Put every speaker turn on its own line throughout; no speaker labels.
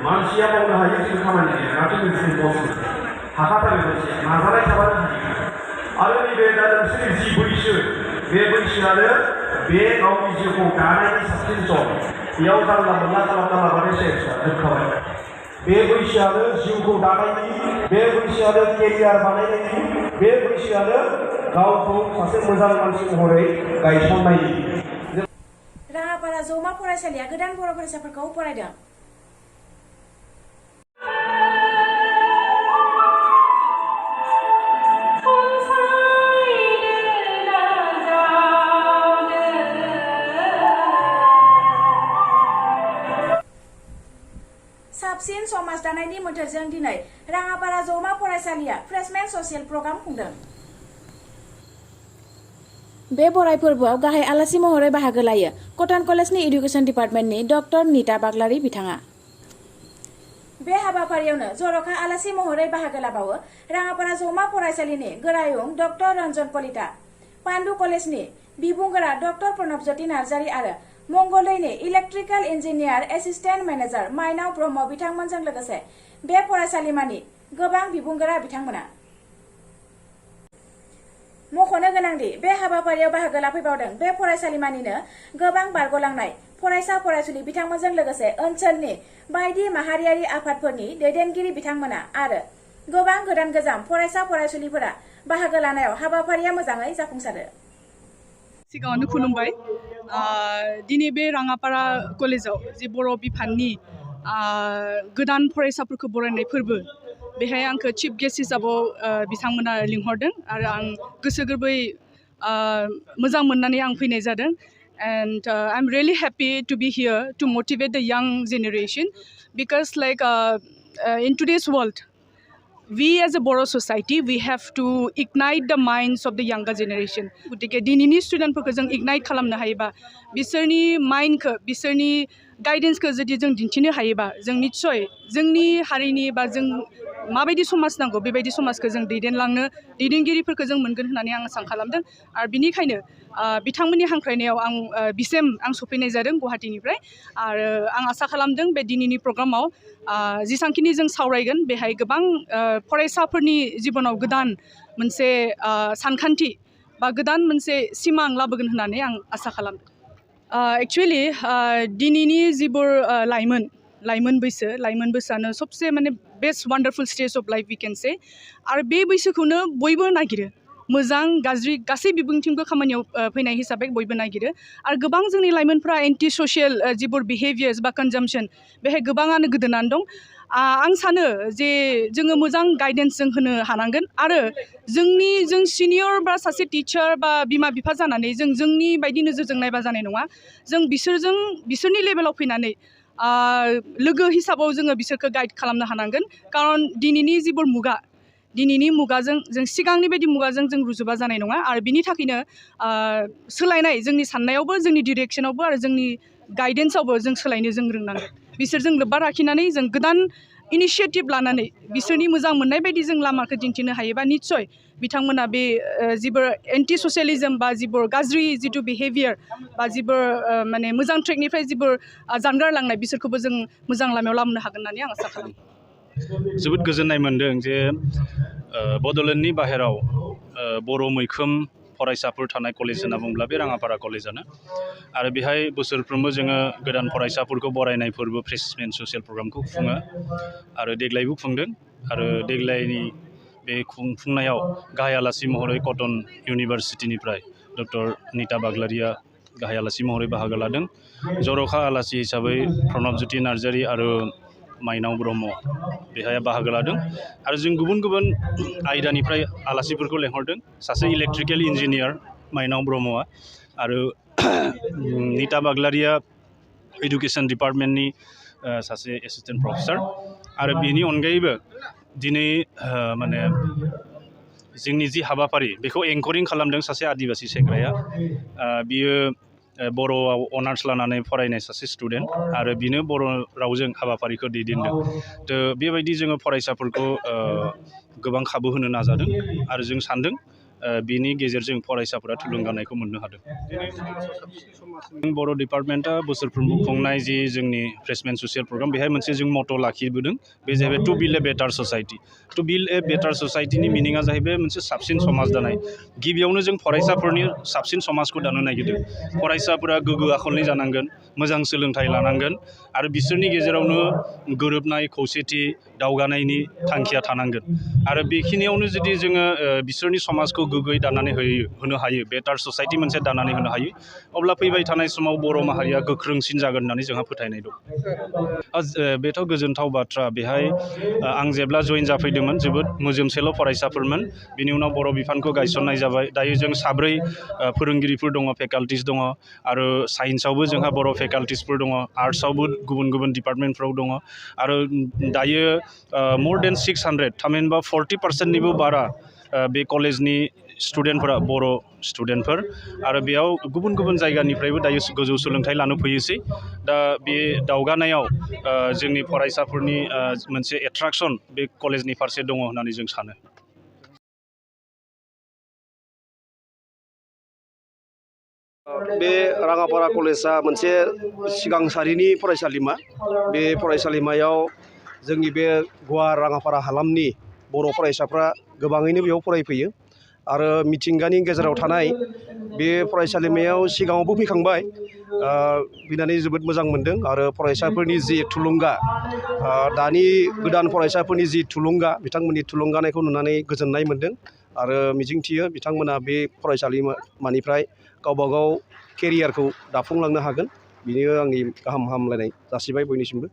मानसिया मावनो हायो जेबो खामानि गैया नाथाय मोनसे बस हाखाथारो मानसिया नाजानाय थाबानो हायो आरो नैबे दा नोंसोरनि जि बैसो बे बैसोआनो बे गावनि जिउखौ दानायनि साबसिन सम बेयाव जानला मोनला खालामना लाबानो सेस जोबखाबाय बे बैसोआनो जिउखौ दानायनि बे बैसोआनो केरियार बानायनायनि बे बैसोआनो गावखौ सासे मोजां मानसि महरै गायसननायनि
राङापारा जौमा फरायसालिया गोदान बर' फरायसाफोरखौ फरायदों। साबसिन समाज दानायनि मोन्थोरजों दिनै राङापारा जौमा फरायसालिया फ्रेशमेन ससियेल प्रग्राम खुंदों। बे बराय फोरबोआव गाहाय आलासि महरै बाहागो लायो कटन कलेजनि इडुकेसन डिपार्टमेन्टनि डक्टर नीता बाग्लारी बिथाङा। बे हाबाफारियावनो जर'खा आलासि महरै बाहागो लाबावो राङापारा जौमा फरायसालिनि गोरायुं डक्टर रन्जन कलिता, पान्डु कलेजनि बिबुंगोरा डक्टर प्रणबज्योति नार्जारी आरो मंगलदैनि इलेक्ट्रिकेल इन्जिनियार एसिस्टेन्ट मेनेजार माइनाव ब्रह्म बिथांमोनजों लोगोसे बे फरायसालिमानि गोबां बिबुंगोरा बिथांमोना। मख'नो गोनांदि बे हाबाफारियाव बाहागो लाफैबावदों बे फरायसालिमानिनो गोबां बारग'लांनाय फरायसा फरायसुलि बिथांमोनजों लोगोसे ओनसोलनि बायदि माहारियारि आफादफोरनि दैदेनगिरि बिथांमोना आरो गोबां गोदान गोजाम फरायसा फरायसुलिफोरा बाहागो लानायाव हाबाफारिया मोजाङै जाफुंसारो।
सिगाङावनो खुलुमबाय। दिनै बे राङापारा कलेजाव जि बर' बिफाननि गोदान फरायसाफोरखौ बरायनाय फोरबो बेहाय आंखौ चिफ गेस्ट हिसाबाव बिथांमोना लिंहरदों आरो आं गोसो गोरबै मोजां मोननानै आं फैनाय जादों। And I'm really happy to be here to motivate the young generation because in today's world, we as a Boro society, we have to ignite the minds of the younger generation. गतिके दिनैनि स्टुडेन्टफोरखौ जों इगनाइट खालामनो हायोबा बिसोरनि माइन्डखौ बिसोरनि गाइडेन्सखौ जुदि जों दिन्थिनो हायोबा जों निस्सय जोंनि हारिनि बा जों माबायदि समाज नांगौ बेबायदि समाजखौ जों दैदेनगिरिफोरखौ जों मोनगोन होननानै आं आसा खालामदों आरो बिनिखायनो बिथांमोननि हांख्रायनायाव आं सफैनाय जादों गुवाहाटीनिफ्राय आरो आं आसा खालामदों बे दिनैनि प्रग्रामाव जेसांखिनि जों सावरायगोन बेहाय गोबां फरायसाफोरनि जिबनाव गोदान मोनसे सानखान्थि बा गोदान मोनसे सिमां लाबोगोन होननानै आं आसा खालामदों। एक्चुअलि दिनैनि जिबोर लाइमोन बैसोआनो सबसे माने best wonderful stage of life we can say आरो बे बैसोखौनो बयबो नागिरो मोजां गाज्रि गासै बिबुंथिंबो खामानियाव फैनाय हिसाबै बयबो नागिरो आरो गोबां जोंनि लाइमोनफ्रा एन्टि ससियेल जिबोर बिहेभियार्स बा कनजाम्पसन बेहाय गोबाङानो गोदोनानै दं। आं सानो जे जोङो मोजां गाइडेन्स जों होनो हानांगोन आरो जों सिनियर बा सासे टिचार बा बिमा बिफा जानानै जोंनि बायदि नोजोरजों नायबा जानाय नङा। जों बिसोरनि लेभेलाव फैनानै लोगो हिसाबाव जोङो बिसोरखौ गाइड खालामनो हानांगोन खारन दिनैनि मुगाजों जों सिगांनि बायदि मुगाजों जों रुजुबा जानाय नङा आरो बिनि थाखायनो सोलायनाय जोंनि साननायावबो जोंनि डिरेक्सनावबो आरो जोंनि गाइडेन्सआवबो जों सोलायनो जों रोंनांगोन। बिसोरजों लोब्बा लाखिनानै जों गोदान इनिशियेटिभ लानानै बिसोरनि मोजां मोननाय बायदि जों लामाखौ दिन्थिनो हायोबा निस्सय बिथांमोना बे जिबोर एन्टि ससियेलिज्म बा जिबोर गाज्रि जिथु बिहेभियार बा जिबोर माने मोजां ट्रेकनिफ्राय जिबोर जानगारलांनाय बिसोरखौबो जों मोजां लामायाव लाबोनो हागोन होननानै आं आसा खालामो।
जोबोद गोजोननाय मोन्दों जे बड'लेण्डनि बाहेराव बर' मैखोम फरायसाफोर थानाय कलेज होनना बुङोब्ला बे राङापारा कलेजानो आरो बेहाय बोसोरफ्रोमबो जोङो गोदान फरायसाफोरखौ बरायनाय फोरबो फ्रेशमेन ससियेल प्रग्रामखौ खुङो आरो देग्लायबो खुंदों आरो देग्लायनि बे खुंफुंनायाव गाहाय आलासि महरै कटन इउनिभारसिटिनिफ्राय डक्टर नीता बाग्लारीया गाहाय आलासि महरै बाहागो लादों। जर'खा आलासि हिसाबै प्रणबज्योति नार्जारी आरो माइनाव ब्रह्म बेहाय बाहागो लादों आरो जों गुबुन गुबुन आयदानिफ्राय आलासिफोरखौ लेंहरदों। सासे इलेक्ट्रिकेल इन्जिनियार माइनाव ब्रह्मआ आरो नीता बाग्लारीया इडुकेसन डिपार्टमेन्टनि सासे एसिस्टेन्ट प्रफेसर आरो बेनि अनगायैबो दिनै माने जोंनि जि हाबाफारि बेखौ एंकरिं खालामदों सासे आदिबासि सेंग्राया बियो बर'आव अनार्स लानानै फरायनाय सासे स्टुडेन्ट आरो बिनो बर' रावजों हाबाफारिखौ दैदेनदों। थ' बेबायदि जोङो फरायसाफोरखौ गोबां खाबु होनो नाजादों आरो जों सानदों बिनि गेजेरजों फरायसाफोरा थुलुंगानायखौ मोननो हादों। बर' डिपार्टमेन्टआ बोसोरफ्रोमबो खुंनाय जि जोंनि फ्रेशमेन ससियेल प्रग्राम बेहाय मोनसे जों मट' लाखिबोदों, बे जाहैबाय to build a better society. To build a better ससाइटिनि मिनिङा जाहैबाय मोनसे साबसिन समाज दानाय। गिबियावनो जों फरायसाफोरनि साबसिन समाजखौ दानो नागिरदों। फरायसाफोरा गोग्गो आखलनि जानांगोन, मोजां सोलोंथाइ लानांगोन आरो बिसोरनि गेजेरावनो गोरोबनाय, खौसेथि, दावगानायनि थांखिया थानांगोन। आरो बेखिनियावनो जुदि जोङो बिसोरनि समाजखौ गोग्गोयै दानानै होनो हायो, बेटार ससाइटि मोनसे दानानै होनो हायो, अब्ला फैबाय थानाय समाव बर' माहारिया गोख्रोंसिन जागोन होननानै जोंहा फोथायनाय दं। बेथ' गोजोनथाव बाथ्रा। बेहाय आं जेब्ला जइन जाफैदोंमोन जोबोद मोजोमसेल' फरायसाफोरमोन। बिनि उनाव बर' बिफानखौ गायसननाय जाबाय। दायो जों 4 फोरोंगिरिफोर दङ, फेकाल्टिस दङ आरो साइन्सआवबो जोंहा बर' फेकाल्टिसफोर दङ, आर्ट्सआवबो गुबुन गुबुन डिपार्टमेन्टफ्राव दङ आरो दायो more than 600 थामहिनबा 40%निबो बारा बे कलेजनि स्टुडेन्टफोरा बर' स्टुडेन्टफोर आरो बेयाव गुबुन गुबुन जायगानिफ्रायबो दायो गोजौ सोलोंथाइ लानो फैयोसै। दा बे दावगानायाव जोंनि फरायसाफोरनि मोनसे एट्राकसन बे कलेजनि फारसे दङ होननानै जों सानो।
बे राङापारा कलेजआ मोनसे सिगां सारिनि फरायसालिमा। बे फरायसालिमायाव जोंनि बे गुवार राङापारा हालामनि बर' फरायसाफ्रा गोबाङैनो बेयाव फरायफैयो आरो मिथिंगानि गेजेराव थानाय बे फरायसालिमायाव सिगाङावबो फैखांबाय, फैनानै जोबोद मोजां मोनदों आरो फरायसाफोरनि जि थुलुंगा, दानि गोदान फरायसाफोरनि जि थुलुंगा, बिथांमोननि थुलुंगानायखौ नुनानै गोजोननाय मोनदों आरो मिजिंथियो बिथांमोना बे फरायसालिमानिफ्राय गावबा गाव केरियारखौ दाफुंलांनो हागोन। बेनो आंनि गाहाम हामलायनाय जासिबाय बयनिसिमबो।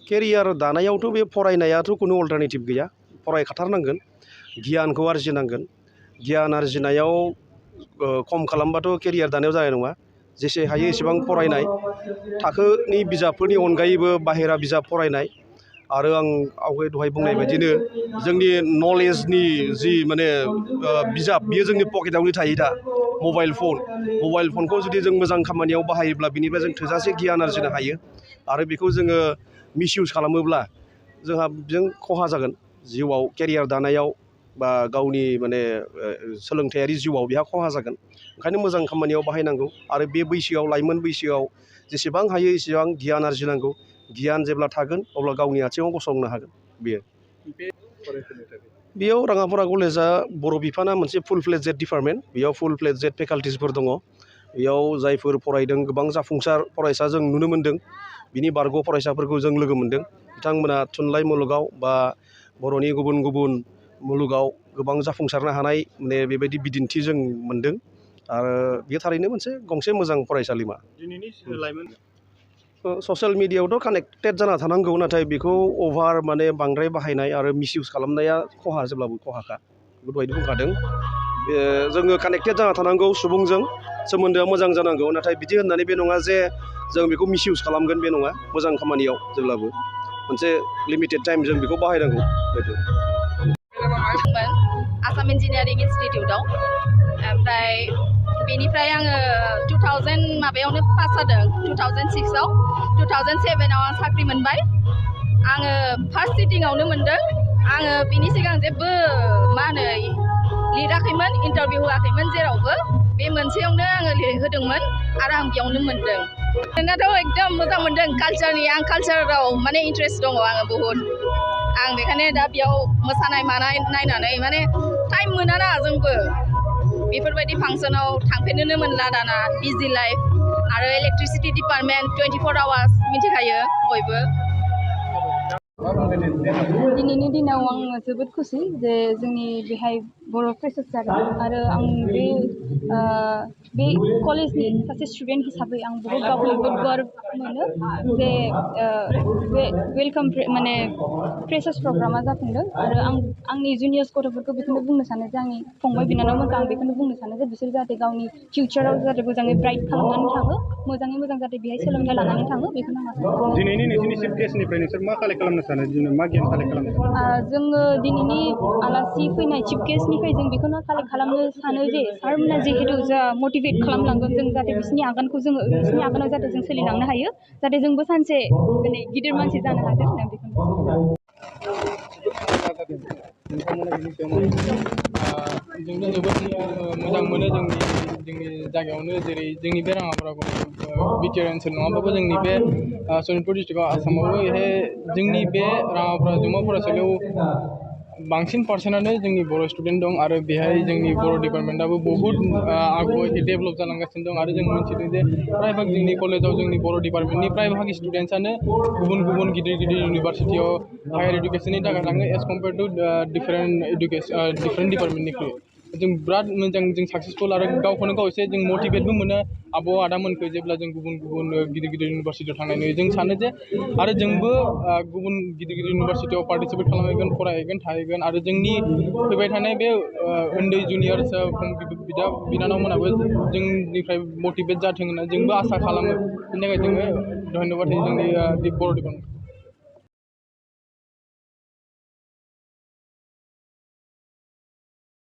केरियार दानायावथ' बे फरायनायाथ' खुनु अल्टारनेटिभ गैया, फरायखाथारनांगोन, गियानखौ आरजिनांगोन। गियान आरजिनायाव खम खालामबाथ' केरियार दानायाव जानाय नङा। जेसे हायो एसेबां फरायनाय, थाखोनि बिजाबफोरनि अनगायैबो बाहेरा बिजाब फरायनाय आरो आं आवगाय दहाय बुंनाय बायदिनो जोंनि नलेजनि जि माने बिजाब, बियो जोंनि पकेटावनो थायो दा। मबाइल फनखौ जुदि जों मोजां खामानियाव बाहायोब्ला बिनिफ्राय जों थोजासे गियान आरजिनो हायो आरो बेखौ जोङो मिसइउज खालामोब्ला जोंहा बेजों खहा जागोन जिउआव, केरियार दानायाव बा गावनि माने सोलोंथायारि जिउआव बेहा खहा जागोन। ओंखायनो मोजां खामानियाव बाहायनांगौ आरो बे बैसोआव, लाइमोन बैसोआव जेसेबां हायो एसेबां गियान आरजिनांगौ। गियान जेब्ला थागोन अब्ला गावनि आथिङाव गसंनो हागोन। बेयाव राङापारा कलेजआ बर' बिफाना मोनसे फुल फ्लेजेड डिपार्टमेन्ट। बेयाव फुल फ्लेजेड फेकाल्टिसफोर दङ। बेयाव जायफोर फरायदों गोबां जाफुंसार फरायसा जों नुनो मोन्दों। बिनि बारग' फरायसाफोरखौ जों लोगो मोन्दों। बिथांमोना थुनलाइ मुलुगाव बा बर'नि गुबुन गुबुन मुलुगाव गोबां जाफुंसारनो हानाय माने बेबायदि बिदिन्थि जों मोन्दों आरो बेयो थारैनो मोनसे गंसे मोजां फरायसालिमा। दिनैनि लाइमोन ससियेल मिडियायावथ' कानेक्टेड जाना थानांगौ, नाथाय बेखौ अभार माने बांद्राय बाहायनाय आरो मिसइउज खालामनाया खहा, जेब्लाबो खहाखा। बेखौ दहायनो बुंखादों। जोङो कानेक्टेड जाना थानांगौ, सुबुंजों सोमोन्दोआ मोजां जानांगौ, नाथाय बिदि होननानै बे नङा जे जों बेखौ मिसइउज खालामगोन, बे नङा। मोजां खामानियाव जेब्लाबो मोनसे लिमिटेड टाइम जों बेखौ बाहायनांगौ।
आसाम इन्जिनियारिं इन्सटिटिउटआव, ओमफ्राय बेनिफ्राय आङो 2000 माबायावनो पास जादों, 2006आव। 2007आव आं साख्रि मोनबाय। आङो फार्स्ट सिटिंआवनो मोनदों। आङो बिनि सिगां जेबो मा होनो लिराखैमोन, इन्टारभिउ होआखैमोन जेरावबो। बे मोनसेयावनो आङो होदोंमोन आरो आं बेयावनो मोनदों। जोंनाथ' एकदम मोजां मोनदों कालचारनि। आं कालचाराव माने इन्ट्रेस्ट दङ आङो बहुद। आं बेखायनो दा बेयाव मोसानाय मानाय नायनानै माने टाइम मोनाना जोंबो बेफोरबायदि फांसनाव थांफेरनोनो मोनला दाना, बिजि लाइफ आरो इलेक्ट्रिसिटि डिपार्टमेन्ट 24 आवार्स मिथिखायो बयबो।
दिनैनि दिनाव आङो जोबोद खुसि जे जोंनि बेहाय बर' फ्रेसार्स जागोन आरो आं बे कलेजनि सासे स्टुडेन्ट हिसाबै आं गावखौ बहुद गर्व मोनो जे बे वेलकाम माने फ्रेसार्स प्रग्रामा जाफुंदों आरो आंनि जुनियर्स गथ'फोरखौ बेखौनो बुंनो सानो जे आंनि फंबाय बिनानावमोनखौ आं बेखौनो बुंनो सानो जे बिसोर जाहाथे गावनि फिउचाराव जाहाथे मोजाङै ब्राइट खालामनानै थाङो, मोजाङै मोजां जाहाथे बेहाय सोलोंथाइ लानानै थाङो, बेखौनो आं आसा खालामो।
दिनैनि नोंसिनि चिफ गेस्टनिफ्राय नोंसोर मा कालेक्ट खालामनो सानो? मा गियान कालेक्ट खालामनो सानो?
जोङो दिनैनि आलासि फैनाय चिफ गेस्टनिफ्राय जों बेखौनो कालेक्ट खालामनो सानो जे सारमोना जिहेतु जा मटिभेट खालामलांगोन जों जाहाथे बिसोरनि आगानाव जाहाथे जों सोलिलांनो हायो, जाहाथे जोंबो सानसे माने गिदिर मानसि जानो हागोन होनना बेखौनो
जोंनो जोबोद मोजां मोनो जोंनि जायगायावनो जेरै जोंनि बे राङापारा बिटिआर ओनसोल नङाबाबो जोंनि बे सनितपुर डिस्ट्रिक्टआव आसामावबो बेहाय जोंनि बे राङापारा जौमा फरायसालियाव बांसिन पार्सेन्टआनो जोंनि बर' स्टुडेन्ट दं आरो बेहाय जोंनि बर' डिपार्टमेन्टआबो बहुद आगुवायै डेभेलप जालांगासिनो दं आरो जों मिथिदों जे प्रायभाग जोंनि कलेजाव जोंनि बर' डिपार्टमेन्टनि प्रायभाग स्टुडेन्टसानो गुबुन गिदिर इउनिभारसिटियाव हायार इडुकेसननि थाखाय थाङो एज कम्पेयार टु डिफारेन्ट डिपार्टमेन्टनिख्रुइ जों बिराद मोजां जों साक्सेसफुल आरो गावखौनो गाव एसे जों मटिभेटबो मोनो आब' आदामोनखौ जेब्ला जों गुबुन गिदिर इउनिभारसिटियाव थांनाय नुयो जों सानो जे आरो जोंबो गुबुन गिदिर इउनिभारसिटियाव पार्टिसिपेट खालामहैगोन फरायहैगोन थाहैगोन आरो जोंनि फैबाय थानाय बे उन्दै जुनियर्स बिदा बिनानावमोनाबो जोंनिफ्राय मटिभेट जाथों होनना जोंबो आसा खालामो बेनि थाखाय जोङो धन्यबाद होयो जोंनि बर' डिपार्टमेन्ट